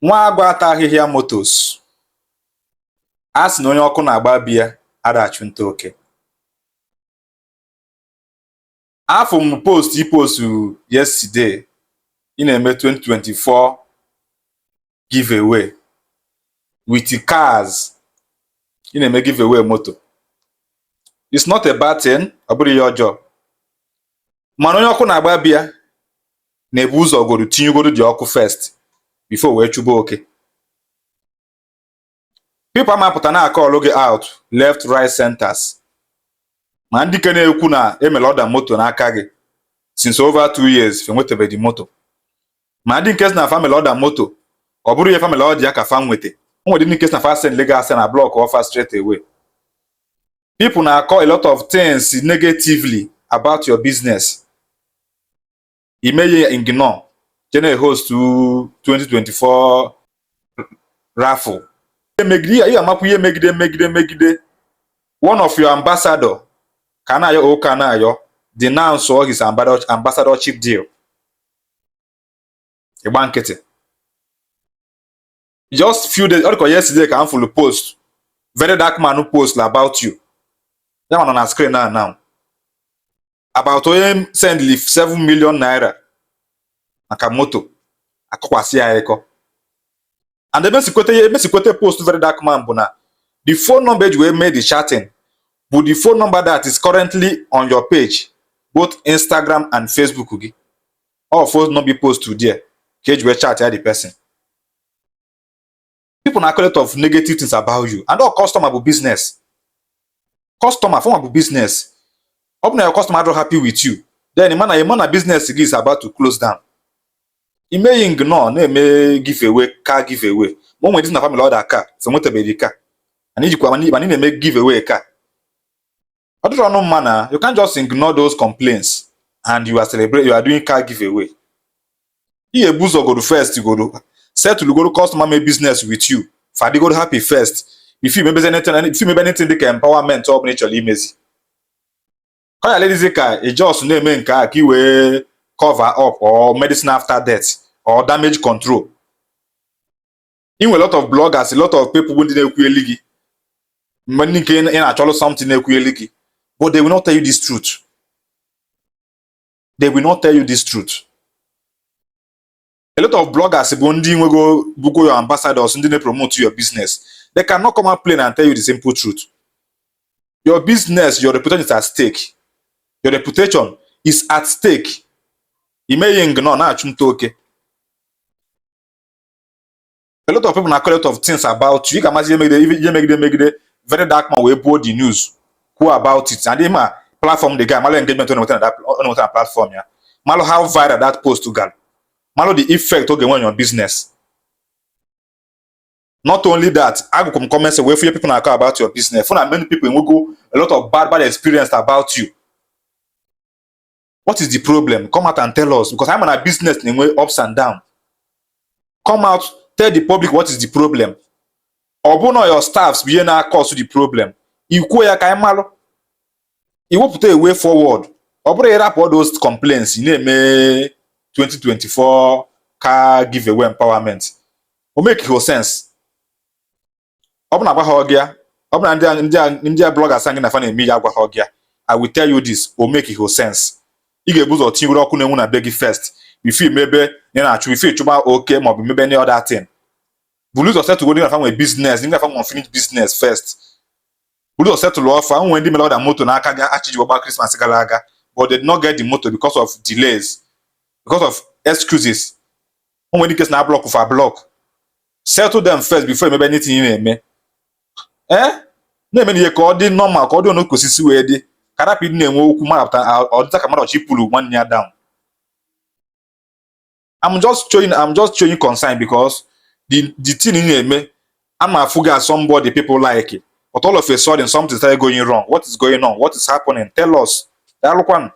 Nwa agụ ata ahịhịa Motors. A sị na onye ọkụ na-agba be ya ada achụ nta oke. Afụ m post i post yesterday, ị na-eme 2024 giveaway with cars, ị na-eme giveaway moto. It's not a bad thing, ọ bụrụ ihe ọjọọ, mana onye ọkụ na-agba be ya na-ebu ụzọ goro tinyegoro dị ọkụ first before wee chụba oke. People amapụta na-akọlụ gị out left, right, centers, ma ndị ke na-ekwu na emere order moto n'aka gị since over 2 years, enwetabeghị moto, ma ndị nke si na family order moto, ọ bụrụ ihe family order ya ka fa nweta. O nwere ndị nke si na fa send legal na block offer straight away. People na-akọ a lot of things negatively about your business. Ime ya ignore, je na-host 2024 raffle. Megide ihe amakwa ihe, megide, megide, megide one of your ambassador ka na-ayọ ụka na-ayọ denounce all his ambassadorship deal. Ịgba nkịtị. Just few days, ọ dịka yesterday, ka m fụlụ post Very Dark Man post about you. Ya nọ na screen now about onye sendli 7 million naira maka moto, akọkwasị ya ịkọ. And ebe sikwete post Very Dark Man bụ na the phone number eji wee mee the chatting bụ the phone number that is currently on your page, both Instagram and Facebook gị. All phone number you post to there ka eji wee chat ya the person. People na a lot of negative things about you, and all customer bụ business. Customer fọnwa bụ business. Ọ bụ na your customer adịrọ happy with you, then ịma na business gị is about to close down. Imeghị ignore, na-eme giveaway, car giveaway, ma o nwere ndị na family order car so nwetabeghị car, mana ijikwa mana ị na-eme giveaway car. Ọ dịrọ ọnụ mma na you can't just ignore those complaints and you are celebrate, you are doing car giveaway. Ị ga-ebu ụzọ goro first, goro settle goro customer mee business with you, fadigoro happy first before you mebezi anything, before you mebe anything dịka empowerment ọ bụla ị chọrọ imezi. Ka ọ ghara ịdịzi ka ị just na-eme nke a ka ị wee cover up or medicine after death or damage control. Ị nwere lot of bloggers, a lot of people bụ ndị na-ekwugheli gị, mgbe ndị nke ị na-achọrọ something na-ekwugheli gị, but they will not tell you this truth. They will not tell you this truth. A lot of bloggers bụ ndị nwego bugo your ambassadors, ndị na-promote your business. They cannot come out plain and tell you the simple truth. Your business, your reputation is at stake. Your reputation is at stake. Imeghị ignore, na-achụ nta oke. A lot of people na a lot of things about you. Ị ga-amazi ihe megide, ihe megide, megide Very Dark Man wee buo the news, kwuo about it, and ịma platform the guy, malụ engagement ọ na-enweta na ọ na-enweta na platform ya, malụ how viral that post gara, malụ the effect ọ ga-enwe on your business. Not only that, agụkwa m comments wee fụ ihe people na-akọ about your business, fụ na many people enwego a lot of bad bad experience about you. What is the problem? Come out and tell us, because I'm na business na-enwe ups and down. Come out, tell the public what is the problem. Ọ bụ na your staffs bụ ihe na-cause the problem, ikwuo ya ka anyị malụ, iwepụta a way forward. Ọ bụrụ ịrapụ all those complaints, ị na-eme 2024 car giveaway empowerment, o make no sense. Ọ bụ na agwa gị ya, ọ bụ na ndị a bloggers gị na fa na-eme ya agwa gị ya, I will tell you this: o make no sense. Ị ga-ebu ụzọ tinyere ọkụ na-enwu na be gị first before imebe ị na-achụ, before ịchụba oke maọbụ mebe any other thing. Buru ụzọ settle ndị na-afa nwe business, ndị na-afa nwe unfinished business first. Buru ụzọ settle ọfa nwee ndị mere order moto n'aka gị achiji gba Christmas gara aga, but they did not get the motor because of delays, because of excuses. O nwere ike si na block for block. Settle them first before emebe anything ị na-eme. Ee, na-eme na ihe ka ọ dị normal, ka ọ dị onu kwesịsị wee dị, ka rapụ ịdị na-enwe okwu mmadụ ọ dịta ka mmadụ ọchị pụrụ nwanne ya down. I'm just showing concern because the thing ị na-eme, ama afụ gị as somebody people like, but all of a sudden something started going wrong. What is going on? What is happening? Tell us. Daalụkwanụ.